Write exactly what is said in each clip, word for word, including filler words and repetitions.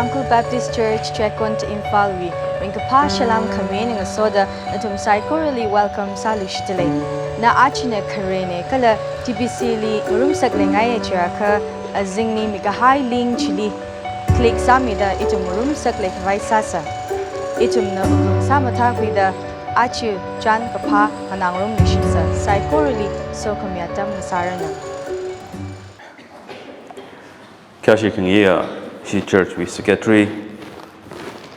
Tangkhul Baptist Church, Checkon, Imphal wui ringkaphā salam khami eina ngasoda nathum saikorali welcome sāluishitdalei. Na achina kharene kala T B C li ngarumsak leingaiya chiakha, azingli mikahai link chili click sāmida ithum ngarumsak leikhavai sāsa. Ithumna wuklung sāmathākhuida aja chān kaphā nganāngarumluishitsa. Saikorali sokhami atam ngasāranu. Khayāshi khangayā, ishi church wui secretary,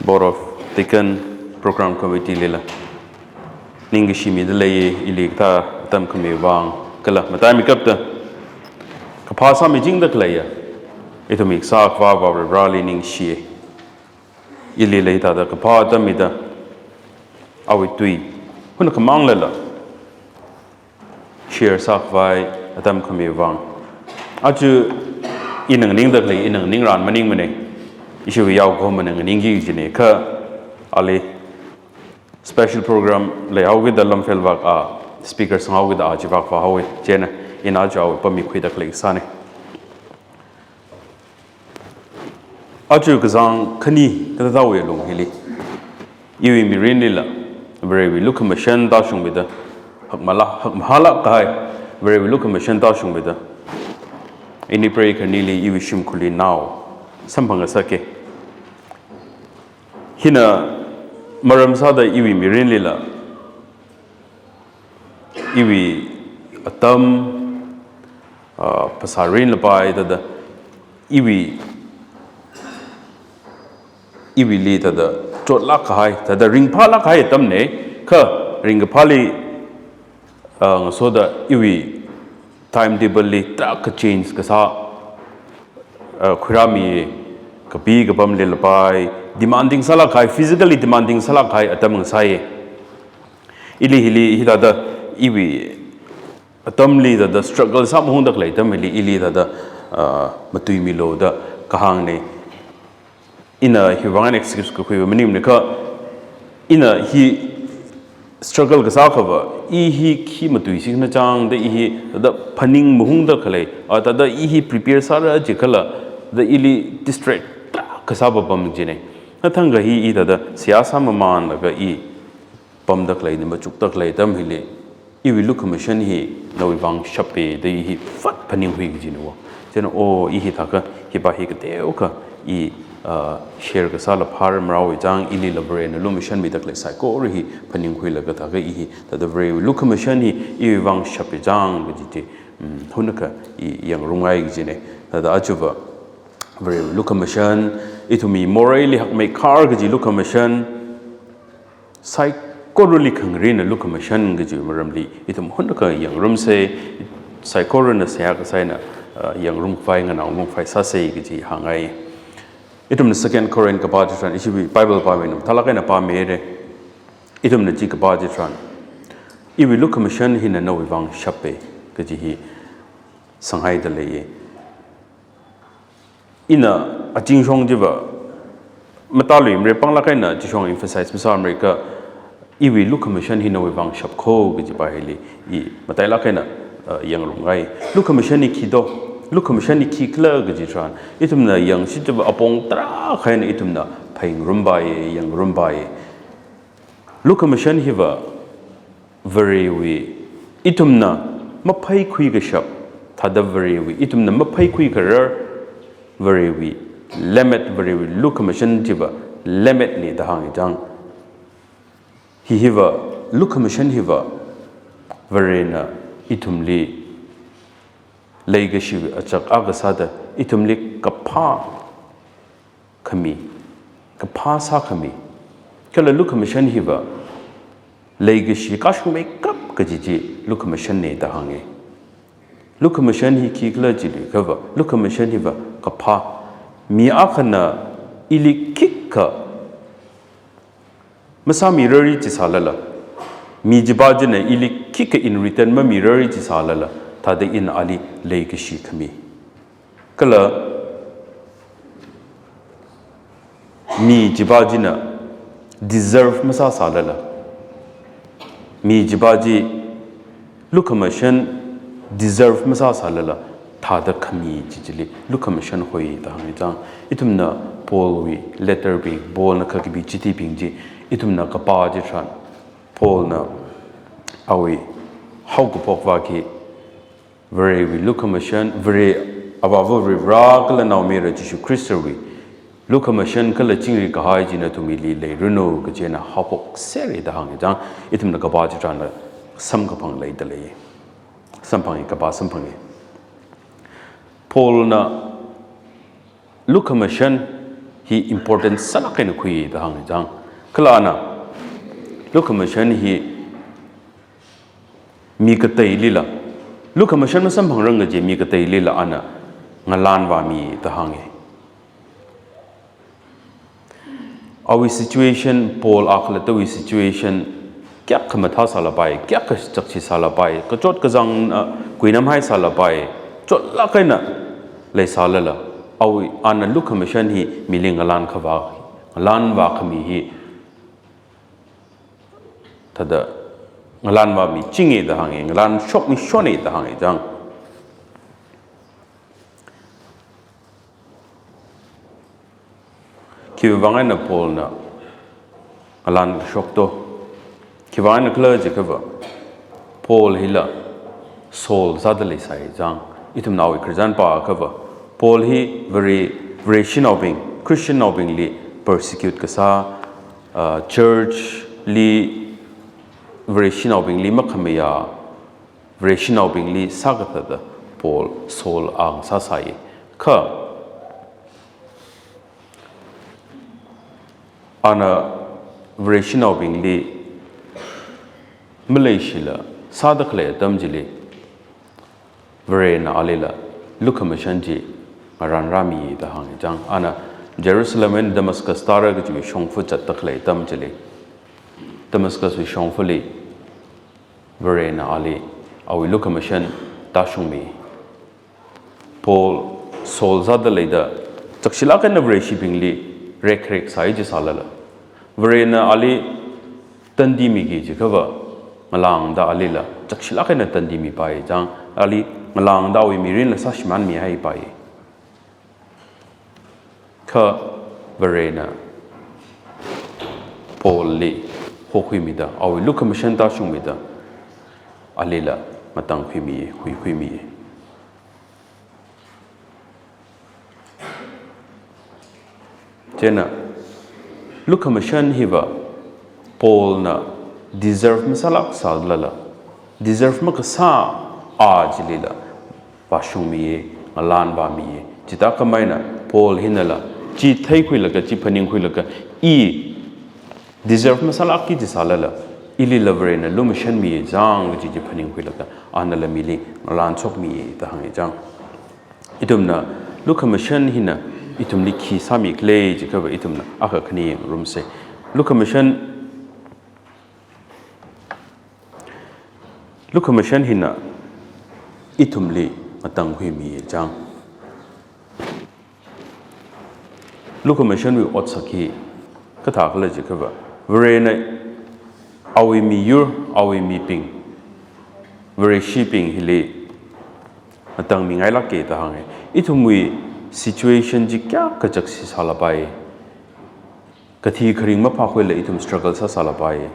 board of deacon, program committee lila ningkashi midalei, ili kathā atam khami vang kala mataimikapta kaphā sāmichingda khaleiya ithum ikasā Akhava Vareli ningshi. Ilila hithāda kaphā atam mida awui tui hunakha manglala share sākhavai atam khami vang. Aja ina nganingda khalei, ina nganingran maningmane. Ishiwui yaokahomana nganingki kajine. Kha ali special program leihaokida Lamphel vak a speaker sanghaokida a chivak vāhaowe. Chieina ina aja awui pamikhuida khalei sāne. Aja kazang khani kathāthāwui lung hili iwui mirinlila Varewui lukhamashan tāshungmida, hakmala, hakmahalāk kahai Varewui lukhamashan tāshungmida, ini pray khanili iwui shimkhurli nao samphang ngasake. Hina maram sāda iwui mirinlila iwui atam, ah, phasā rinlapai thāda iwui, iwuili thāda chotlāk kahai, thāda ringphālāk kahai atamne. Kha ringkaphāli, ah, ngasoda iwui timetable li tarākha change kasā, ah, khuirāmi, kapi kapamli lapai, demanding sālāk kahai, physically demanding sālāk kahai atam ngasāye. Ili hili hithāda iwui atamli thāda struggle sāmahungda khalei atam hili ili thāda, ah, matuimilu da kahāngne. Ina hiwui vang eina excuse kakhui maningmane kha, ina hi struggle kasā akhava, i hi khi matuisi khanachang da i hi thāda phaning mahungda khalei, ah, thāda i hi prepare sāra jikhala da ili distract kasā papam jine. Nathangkha hi i thāda seihā sāmamanlaga i pamda khalei, ni machukda khalei atam hili, iwui lukhamashan hi nawui vang shape da i hi fat phaningkhui kajine wo. Chieina, o, i hithākha, hipa hi kateokha i, ah, share kasāla phāra marao i chang, ilila Varena lumashanmida khalei saikora hi phaningkhuilaga thākha i hi, thāda Varewui lukhamashan hi iwui vang shape chang kaji chi, mm, hunakha i yangngarumngai kajine. Thāda ajava Varewui lukhamashan, ithumwui moreili hakmeikhar kaji lukhamashan, saikorali khangarina lukhamashan kaji maramli ithum hunakha yangngarumse. Saikorana seihā kasā eina, ah, yangngarumkhavai, nganāngarumkhavai sāse kaji hāngngai. Ithumna Second Corinth kapā chitharan, ishiwui Bible pāmi eina mathālāk eina pāmire. Ithumna chi kapā chitharan, iwui lukhamashan hina nawui vang shape kaji hi sanghaida leiye. Ina achingshong chiva matāluimare, panglāk eina chishong emphasize masāmare kha, iwui lukhamashan hi nawui vang shap kho kajipa hili i matailāk eina, uh, yangngarumngai. Lukhamashan hi khi do, lukhamashan hi khikhala kaji tharan, ithumna yangsi chiva apong tarākha eina ithumna phāngarumpaiye, yangngarumpaiye. Lukhamashan hiva Varewui, ithumna maphaikhui kashap, thāda Varewui, ithumna maphaikhui karar, Varewui lemmet, Varewui lukhamashan chiva lemmetne da hāngi chang. Hi hiva, lukhamashan hiva, Varena ithumli leikashi achak akha sāda, ithumli kaphā khami, kaphā sākhami. Kala lukhamashan hiva leikashi kashungmeikap kaji chi lukhamashanne da hānge. Lukhamashan hi khikhala jilakhava, lukhamashan hiva kaphā. Mi akhana ili khikha masāmirarra jisālala, mi chipa china ili khikha in return mamirarra jisālala, thāda ina ali leikashi khami. Kala mi chipa china deserve masāsālala, mi chipa chi lukhamashan deserve masāsālala, thāda khami chi chili lukhamashan hoi da hāngi chang. Ithumna Paulwui letter bing, Paulna kakapi chithibing chi, ithumna kapā chitharan, Paulna awui haokaphok vāki, Varewui lukhamashan, Vare, Avāva Varivara kala Naomayara Jishu Khristawui lukhamashan kala chingri kahai chi nathumli leiranu kajina haophok seri da hāngi chang, ithumna kapā chitharanla samkaphang leidalei. Samphanga, kapā samphanga. Paulna lukhamashan hi important sālāk eina khui da hāngi chang. Kala ana lukhamashan hi mi kateilila, lukhamashan masamphangranga kaji mi kateilila ana ngalanvāmi da hānga. Awui situation, Paul a khalattawui situation, kayākha mathā sālapai, kayākha chakchi sālapai, kachot kachāng, ah, kuinamhai sālapai, chotlāk eina leisālala, awui ana lukhamashan hi mili ngalan khavā, ngalanvā khami hi thāda ngalanvāmi chinga da hānga, ngalanshokmi shona da hānga chang. Khiwuivang eina Paulna ngalanshok to? Khiwuivang eina khala jiakhava, Paul hila Saul sāda leisai chang. Ithumna awui khararchan pāakhava, Paul hi Vare, Vareshinaobing, Christiannaobingli persecute kasā, ah, church li, Vareshinaobingli makhamayā, Vareshinaobingli sākathāda Paul, Saul a ngasāsai. Kha ana Vareshinaobingli maleishila sāda khalei atam chili, Varena alila lukhamashan chi ngaranrāmi da hānga chang. Ana Jerusalem eina Damascus tāra kajiwui shongfa zatda khalei atam chili, Damascuswui shongfali Varena ali awui lukhamashan tāshungmi. Paul Saul sāda leida chakshilāk eina Vareshibingli rekrek sāi jisālala, Varena ali tandi miki jiakhava, ngalāngda alila chakshilāk eina tandi mipai chang, ali ngalāngda awui mirinla sāshimānmihaipai. Kha Varena Paulli hokhuimida, awui lukhamashan tāshungmida, alila ngatangkhuimi, huikhuimi. Chieina lukhamashan hiva Paulna deserve masālāk sālala, deserve makasā a chilila vāshungmiya, ngalanvāmiya. Chithākhamei eina Paul hinala chi theikhuilaga, chi phaningkhuilaga, i deserve masālākki jisālala, ilila Varena lumashanmiya chang kaji chi phaningkhuilaga, anala mili ngalanshokmiya da hānga chang. Ithumna lukhamashan hina ithumli khi sāmi khala jiakhava ithumna akha khani yangngarumsa. Lukhamashan, lukhamashan hina ithumli ngatangkhuimiya chang. Lukhamashanwui otsak hi kathā khala jiakhava, Varena awui miyur, awui mibing, Vareshibing hili ngatangmingailāka da hānga. Ithumwui situation chi kayākha chakchi sālapai. Kathi kharing maphākhuila ithum struggle sāsālapai.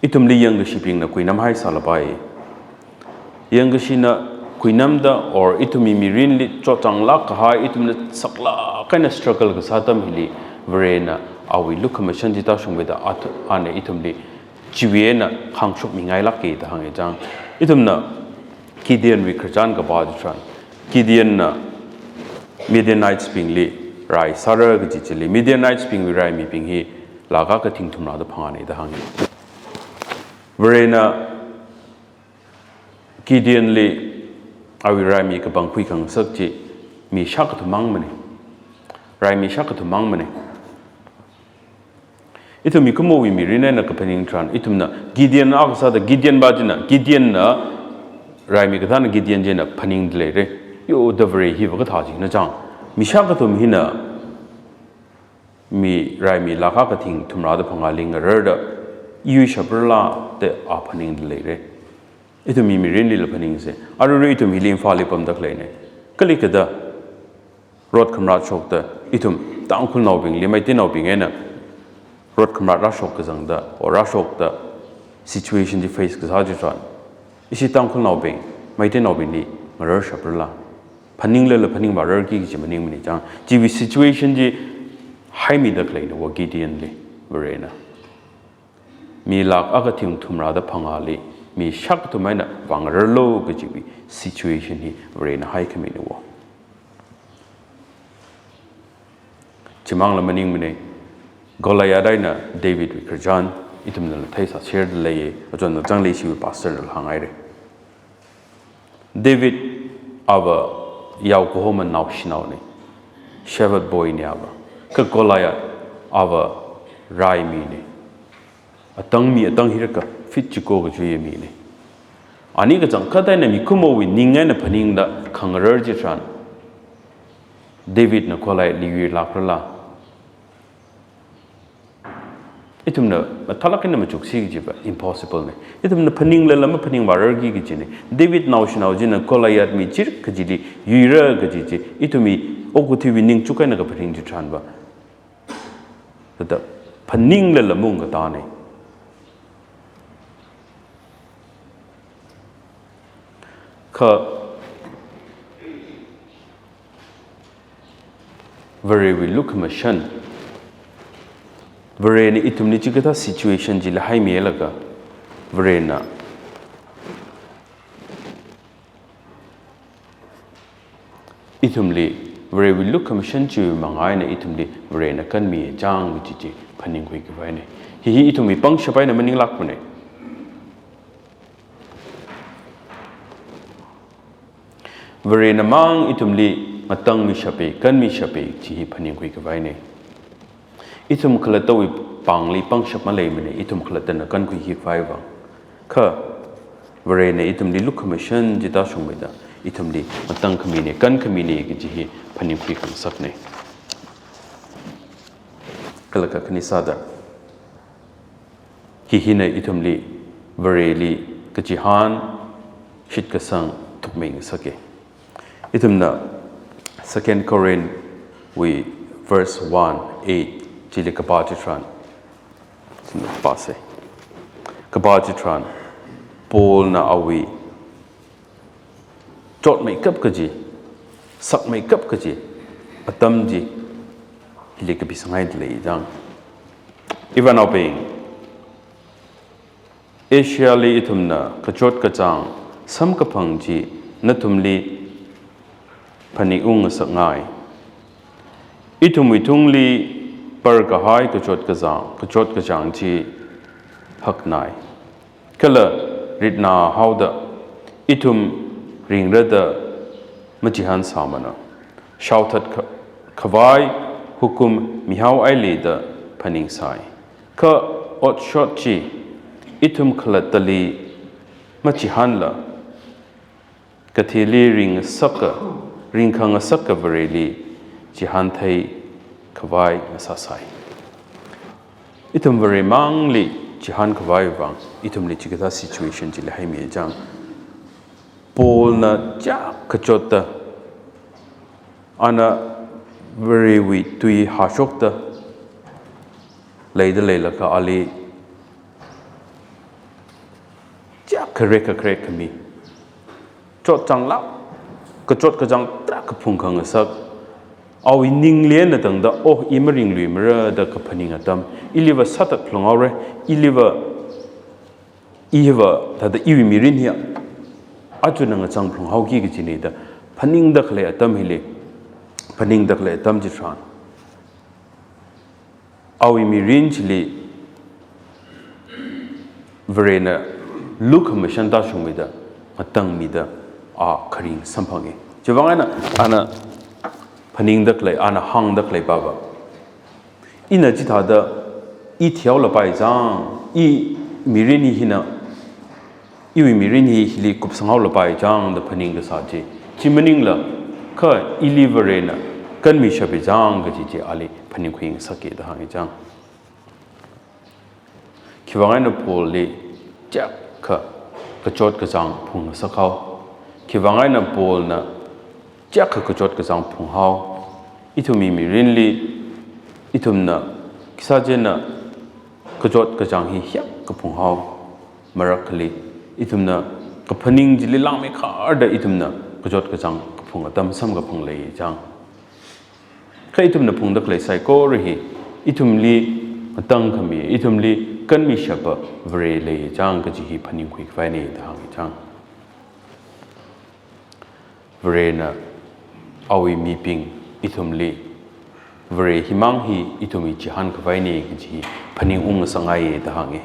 Ithumli yangkashibingna kuinamhai sālapai. Yangkashina kuinamda or ithumwui mirinli chotchānglāk kahai, ithumna saklāk eina struggle kasā atam hili Varena awui lukhamashan chi tāshungmida at-, ana ithumli chiwui eina khāngshokmingailāka da hānga chang. Ithumna Gideonwui khararchan kapā chitharan, Gideonna Midianitesbingli rai sāra kaji chili, Midianitesbingwui raimibing hi laga kathing thumrāda phangāna da hānga. Varena Gideonli awui raimi kapangkhui khangasak chi mi shākathum mangmana. Raimi shākathum mangmana. Ithum mikumowui mirin eina kaphaning tharan, ithumna Gideon akha sāda, Gideon va china, Gideonna, raimi kathāna Gideon china phaningda leira. Yo, da Vare hiva kathā china chang. Mi shākathum hina mi raimi laga kathing thumrāda phangāli ngararda, iwui shaprala da a phaningda leira. Ithumwui mirinlila phaningsei. Aruirui ithum hili Imphalli pamda khaleina. Kalikada rot khamrat shokta ithum Tangkhulnaobingli, Meiteinaobing eina rot khamrat rāshok kazangda, or rāshokda situation chi face kasā chitharan, ishi Tangkhulnaobing, Meiteinaobingli ngarar shaprala? Phaninglala phaningvārarki kaji maningmana chang. Chiwui situation chi haimida khaleina wo Gideonli Varena. Mi lakh akha thing thumrada phangāli, mi shākathum eina vāngararlu kajiwui situation hi Varena haikhamina wo. Chimangla maningmana, Goliath eina Davidwui khararchan ithumnala theisāserda leiya, achon nachangli ishiwui pastornala hānghaira. David ava yao kahoma naoshinaona, shepherd boy na ava. Kha Goliath ava raimina. Atang mi atang hiyākha feet chiko kachuiya mina. Ani kachangkhat eina mikumowui ning eina phaningda khangarar chitharan, Davidna Goliathli yuilākrala? Ithumna mathālāk eina machuksi kajiva impossible na. Ithumna phaninglala maphaningvārarki kajina. David naoshinao china Goliath mi chirikha chili yuira kaji chi ithumwui okathuiwui ningchuk eina kaphaning chitharanva, thāda phaninglala maungkatāna. Kha Varewui lukhamashan, Varena ithumli chikathā situation chili haimilaga, Varena ithumli, Varewui lukhamashan chiwui manga eina ithumli Varena kanmiya chang kaji chi phaningkhui khavai na. Hi hi ithumwui pangshap eina maninglākmana. Varena mang ithumli ngatangmishapa, kanmishapa, chi hi phaningkhui khavai na. Ithum khalattawui pāngli pangshap maleimana, ithum khalattana kankhui khavai vang. Kha Varena ithumli lukhamashan chi tāshungmida, ithumli ngatangkhamina, kankhamina kaji hi phaningkhui khangasakna. Kala kakhane sāda, hi hina ithumli Vareli kachihān shitkasang thukmei ngasaka. Ithumna Second Corinth wui verse one eight chili kapā chitharan, ithumna pāsa. Kapā chitharan, Paulna awui chotmeikap kaji, sakmeikap kaji atam chi hili kapisanghaida lei chang. Ivānaobing, Asiali ithumna kachot kachāng samkaphang chi nathumli phaningung ngasakngai. Ithumwui tungli par kahai kachot kachāng, kachot kachāng chi haknai. Kala ritnā haoda ithum ringrada machihān sāmana. Shaothat kha-, khavai hukum mihao aili da phaningsai. Kha otshot chi ithum khalattali machihānla, kathili ringngasaka, ringkhangasaka Vareli chihānthei khavai ngasāsai. Ithum Varemangli chihān khavai vang, ithumli chikathā situation chili haimi chang. Paulna chak kachotta, ana Varewui tui hāshokta leida leilakha ali chak kharek kharek khami. Chotchānglāk, kachot kachāng tarākha phungkhangasak. Awui ningli eina tangda, oh, i maringluimara da kaphaning atam. Iliva sāthat phalunghaora, iliva, iva, thāda iwui mirin hi achuna ngachang phalunghaoki kajina da phaningda khalei atam hili, phaningda khalei atam chitharan, awui mirin chili Varena lukhamashan tāshungmida, ngatangmida, a kharing samphanga. Chiwui vang eina, ana phaningda khalei, ana hāngda khalei pava, ina chithāda i thihaolapai chang, i mirin hi hina, iwui mirin hi hili kupsanghaolapai chang da phaning kasā chi. Chi maningla, kha ili Varena kanmishapai chang kaji chi ali phaningkhui ngasaka da hāngi chang. Khiwui vang eina Paulli chak kha kachot kachāng phungngasak hao. Khiwui vang eina Paulna chak kha kachot kachāng phunghao. Ithumwui mirinli Ithumna khisāchina kachot kachāng hi hiyākha phunghao, marakhali ithumna kaphaning chili langmeikharda ithumna kachot kachāng kaphung atam samkaphang lei chang. Kha ithumna phungda khalei saikora hi ithumli ngatangkhami, ithumli kanmishapa Vare lei chang kaji hi phaningkhui khavaina da hānga chang. Varena awui mibing ithumli, Vare himang hi ithumwui chihān khavaina kaji hi phaningung ngasakngaiya da hānga.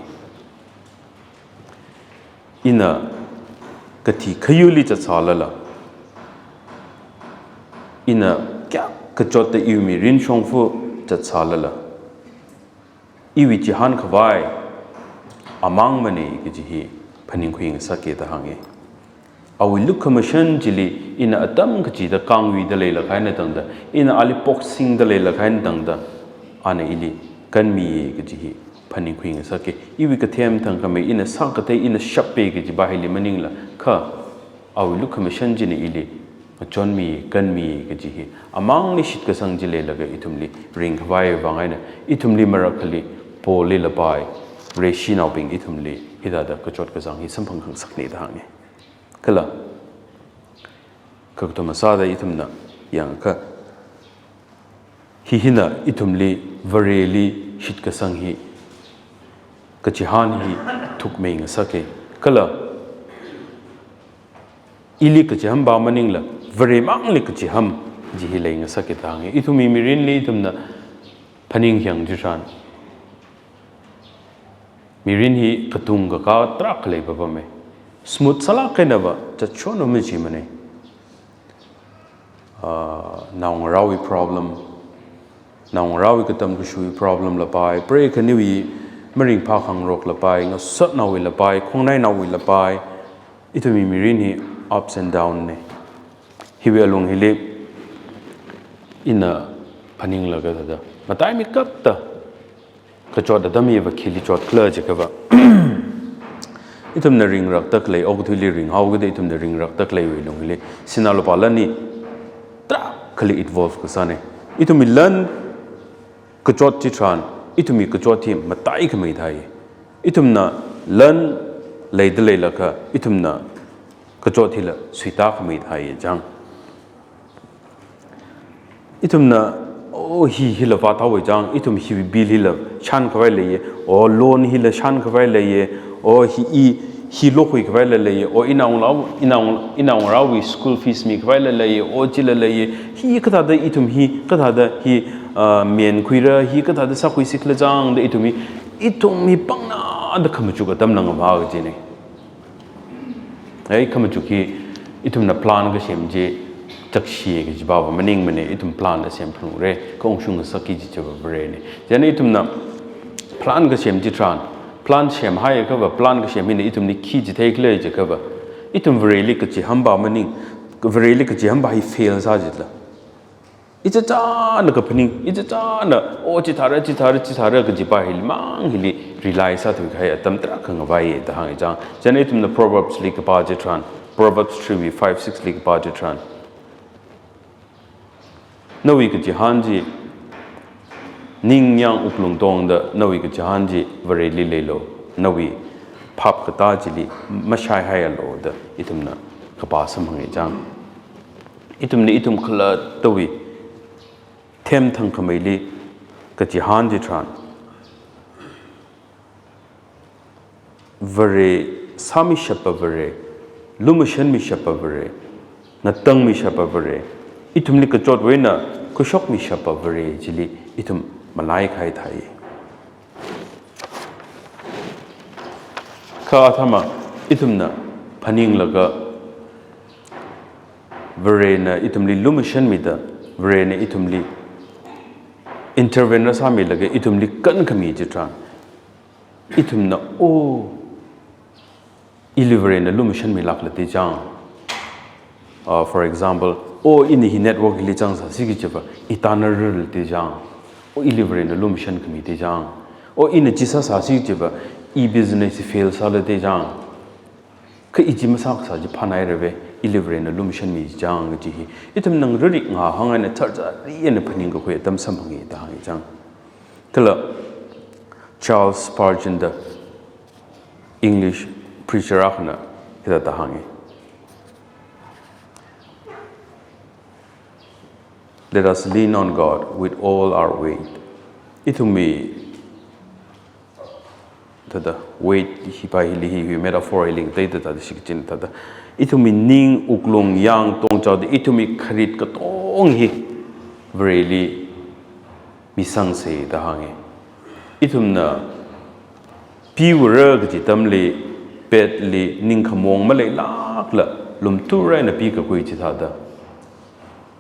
Ina kathi khayuli zatsālala, ina kayākha kachotda iwui mirin shongfa zatsālala, iwui chihān khavai amangmana kaji hi phaningkhui ngasaka da hānga. Awui lukhamashan chili ina atam kachida kangwuida leilakha eina tangda, ina ali poksingda leilakha eina tangda, ana ili kanmiya kaji hi phaningkhui ngasaka. Iwui kathem thangkhamei ina sākatei ina shapa kajipa hili maningla, kha awui lukhamashan china ili ngachonmi, kanmi kaji hi amangli shitkasang chi leilaga ithumli ringkhavai vang eina, ithumli marakhali Paulli lapai, Vareshinaobing ithumli hithāda kachot kachāng hi samphang khangasakna da hānga. Kala, kakathuma sāda ithumna yangakha, hi hina ithumli Vareli shitkasang hi, kachihān hi thukmei ngasaka. Kala, ili kachihānpa maningla, Varemangli kachihān chi hi leingasaka da hānga. Ithumwui mirinli ithumna phaning hiyang chitharan, mirin hi katung kakā tarākha leipapama. Smooth sālāk eina va zatshon machimana. Ah, naongarāwui problem, naongarāwui katam kashuiwui problem lapai, preikhanuiwui maringphā khangarok lapai, ngasotnaowui lapai, khongnainaowui lapai, ithumwui mirin hi ups and down na. Hiwui alung hili ina phaninglaga thāda, mataimeikapta kachot atam hiva khili chotkhala jiakhava, ithumna ringrakta khalei, okathuili ringhaokida ithumna ringrakta khaleiwui lung hili sinā lupā lan hi tarākhali involve kasāna. Ithumwui lan kachot chitharan, ithumwui kachot hi mataikhamei thai. Ithumna lan leida leilakha, ithumna kachot hila suitākhamei thai chang. Ithumna, oh, hi, hila vāthaowa chang, ithum hi bill hila shānkhavai leiya, oh, loan hila shānkhavai leiya, oh, hi i, hi lokhuikhavaila leiya, oh, inaongalāva, inaongal-, inaongarāwui school fees mikhavaila leiya, oh, chila leiya, hi kathāda ithum hi, kathāda hi, ah, menkhuira, hi kathāda sākhuisikhala chang da ithum hi, ithum hi pangna da khamachuk atamna ngavā kajina. Ai, khamachuk hi ithumna plan kasem chi chakshi kajipa va maningmana, ithum plan la semphalungra, kha ungshung ngasakki kajipa Varena. Chieina ithumna plan kasem chitharan, plan semhaiakhava, plan kasem hina ithumli khi chitheikhala jiakhava, ithum Vareli kachihānpa maning, Vareli kachihānpa hi fail sā jitla, ichichāna kaphaning, ichichāna, oh, chithāra, chithāra, chithāra kajipa hilimang hili rely sāthuikahai atam tarākha ngavai da hānga chang. Chieina ithumna Proverbs li kapā chitharan, Proverbs three wui five, six li kapā chitharan, nawui kachihān chi ningyāng wuklung tongda nawui kachihān chi Vareli leilu, nawui phap katā chili mashaihaialu da ithumna kapā samphanga chang. Ithumna ithum khalattawui themthang khameili kachihān chitharan, Vare, sāmishapa Vare, lumashanmishapa Vare, ngatangmishapa Vare, ithumli kachotwui eina khuishokmishapa Vare chili ithum malaikahai thai. Kha athama ithumna phaninglaga Varena ithumli lumashanmida, Varena ithumli intervene rāsāmilaga ithumli kankhami chitharan, ithumna, oh, ili Varena lumashanmilākla da chang. Uh, for example, oh, ina hi network hili zangsāsi kajiva, i tanarla da chang. Oh, ili Varena lumashankhami da chang. Oh, ina chi sāsāsi kajiva, i business fail sāla da chang. Kha i chi masākasā chi phānairava, ili Varena lumashanmi chang kaji hi ithumna ngarik ngahāng eina tharchari eina phaningkakhui atam samphanga da hānga chang. Kala Charles Spurgeon da English preacher akhana hithāda hānga. "Let us lean on God with all our weight." Ithumwui, thāda, weight hi pa hili hi, hi metaphor hili ngateida thāda shichin thāda, ithumwui ning, wuklung, yāng tongchaoda ithumwui kharit katong hi Vareli misangsa da hānga. Ithumna piura kaji atamli, petli ningkhamong maleilākla lumthura eina pikakhui chithāda,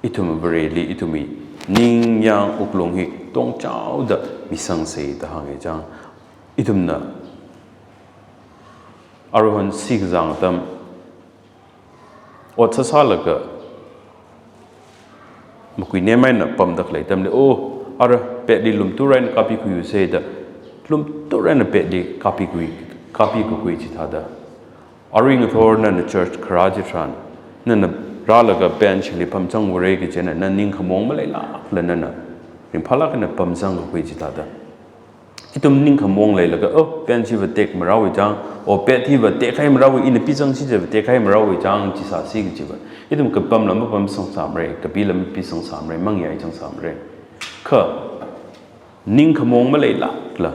ithum Vareli ithumwui ning, yāng, wuklung hi tongchaoda misangsa da hānga chang. Ithumna aruihon si kazang atam, ot sāsālaga makui nem eina pamda khalei atamli, "Oh, ara petli lumthura eina kapikhuiusa," da lumthura eina petli kapikhui, kapikakhui chithāda, arui ngathor nana church kharā chitharan, nana rālaga bench li pamzangura kaji eina na ningkhamong maleilākla nana ringphālāk eina pamzangkakhui chithāda, ithum ningkhamong leilaga, "Oh, bench hiva tekmarāwui chang, oh, pet hiva tekhaimarāwui, ina pizangsi chiva tekhaimarāwui chang," chi sāsi kajiva, ithum kapamla mapangsāmara, kapila mapizangsāmara, mangyai zangsāmara. Kha ningkhamong maleilākla,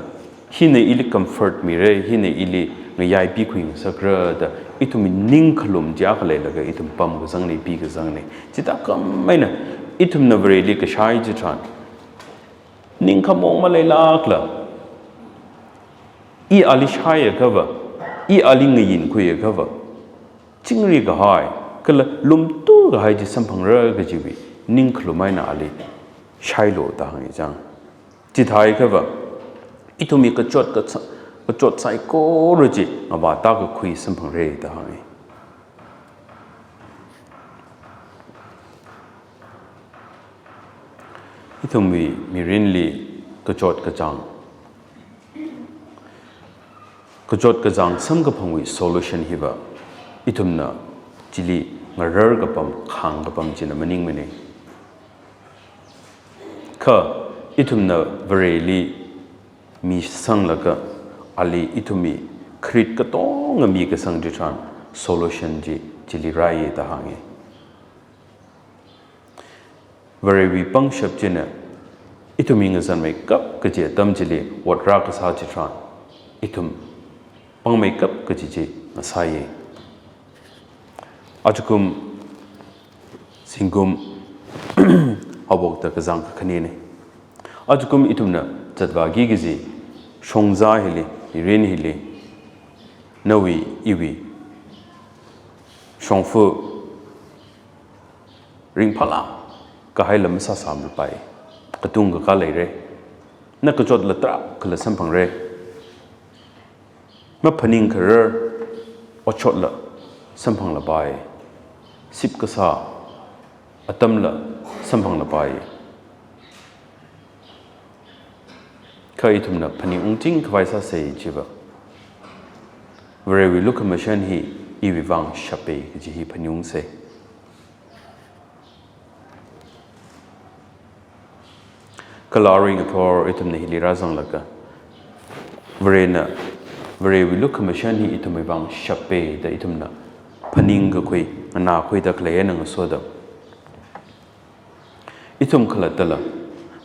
"Hina ili comfort mira, hina ili ngayaipikhui ngasakra," da ithumwui ningkhalum chi akha leilaga ithum pamkazangna, pikazangna. Chithākhamei eina ithumna Vareli kashai chitharan, ningkhamong maleilākla, i ali shaiakhava, i ali ngayinkhuiakhava, chingri kahai kala lumthur kahai chi samphangra kajiwui ningkhalum eina ali shailu da hānga chang. Chithāakhava, ithumwui kachot kacha-, kachot saikora chi ngavātākakhui samphangra da hānga. Ithumwui mirinli kachot kachāng, kachot kachāng samkaphangwui solution hiva ithumna chili ngarar kapam, khāng kapam china maningmana. Kha ithumna Vareli misanglaga, ali ithumwui kharit katonga mikasang chitharan solution chi chili rāya da hānga. Varewui pangshap china ithumwui ngazanmeikap kaji atam chili ot rākasā chitharan, ithum pangmeikap kaji chi ngasāya. Ajakum zingkum haophokta kazang kakhanena. Ajakum ithumna zatvāki kaji shongza hili, mirin hili, nawui, iwui shongfa ringphālāk kahaila masāsāmalapai. Katung kakā leira. Na kachotla tarākhala samphangra. Maphaningkharar otshotla samphanglapai. Sipkasā atamla samphanglapai. Kha ithumna phaningungching khavai sāsa chiva, Varewui lukhamashan hi iwui vang shapa kaji hi phaningungsa. Kala arui ngathor ithumna hili rāzanglaga, Varena, Varewui lukhamashan hi ithumwui vang shapa da ithumna phaningkakhui, nganākhuida khalei eina ngasoda, ithum khalattala,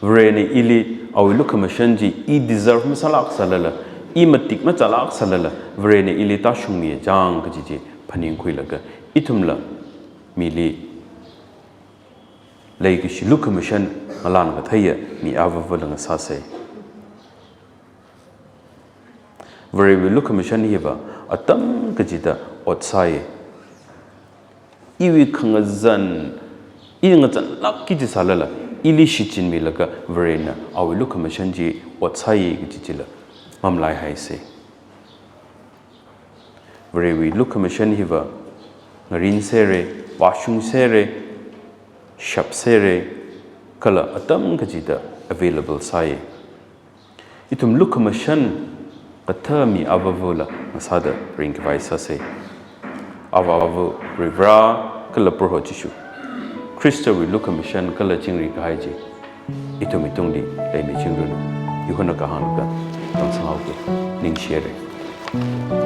Varena ili awui lukhamashan chi i deserve masālāksālala, i matik machālāksālala, Varena ili tāshungmiya chang kaji chi phaningkhuilaga, ithumla mili leikashi lukhamashan ngalan katheiya mi avāvala ngasāsa. Varewui lukhamashan hiva atam kachida ot sāya. Iwui khangazan, i ngazanlākki chi sālala, ili shichinmilaga Varena awui lukhamashan chi ot sāya kaji chila mamlaihaisa. Varewui lukhamashan hiva ngarinserra, vāshungserra, shapserra, kala atam kachida available sāya. Ithum lukhamashan kathā mi avāvala ngasāda ringkhavai sāsa. Avāva Varivara kala Proho Jishu Khristawui lukhamashan kala chingri kahai chi ithumwui tungli leimichingranu. Yuhuna kahānglaga, tang sangau ke, ningshire.